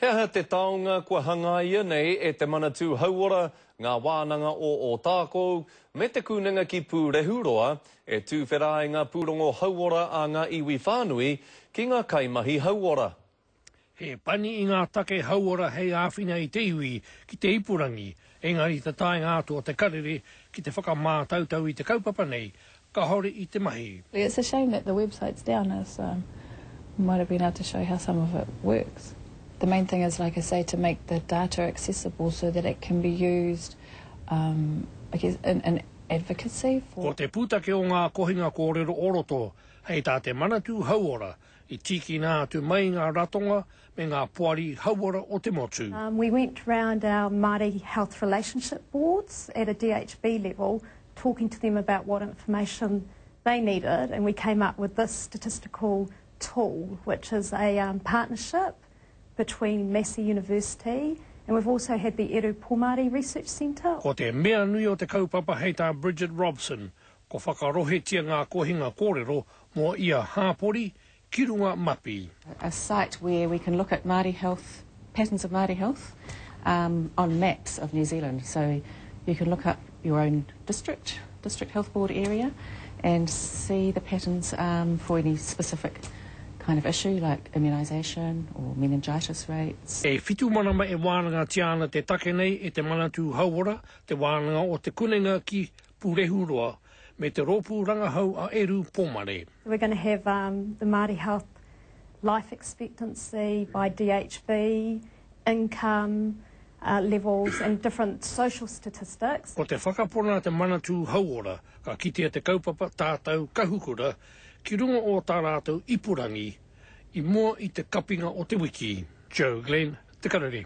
He aha te taonga kua hangaia nei e Te Manatū Hauora, Ngā Wānanga o Ōtākou, me Te Kūnenga ki Pūrehuroa e tūwhera ai ngā pūrongo hauora a ngā iwi whānui ki ngā kaimahi hauora? He pani i ngā take hauora hei āwhina i te iwi ki te ipurangi, engari te taenga atu o te karere ki te whakamātautau i te kaupapa nei, Kahore i te mahi. It's a shame that the website's down as we might have been able to show how some of it works. The main thing is, like I say, to make the data accessible so that it can be used um, I guess, in, in advocacy for. Ko te pūtake o ngā kohinga kōrero o roto, hei tā te Manatū Hauora, i tīkina atu mai ngā ratonga me ngā poari hauora o te motu. Um, we went round our Māori health relationship boards at a DHB level talking to them about what information they needed and we came up with this statistical tool which is a um, partnership between Massey University and we've also had the Eru Pomare Research Centre. Ko te mea nui o te kaupapa hei tā Bridget Robson, ko whakarohetia ngā kohinga kōrero mō ia hāpori ki runga mapi. A site where we can look at Māori health, patterns of Māori health um, on maps of New Zealand. So you can look up your own district, district health board area, and see the patterns um, for any specific kind of issue like immunisation or meningitis rates. E whitu marama e wānangatia ana te take nei e te Manatū Hauora, te wānanga o Te Kunenga ki Pūrehuroa, me te rōpū rangahau a Eru Pomare. We're going to have um, the Māori Health life expectancy by DHB, income uh, levels and different social statistics. Ko te whakapona a te Manatū Hauora ka kitea te kaupapa Tātau Kahukura ki runga o tā rātou ipurangi i mua i te kapinga o te wiki. Joe Glenn, Te Karere.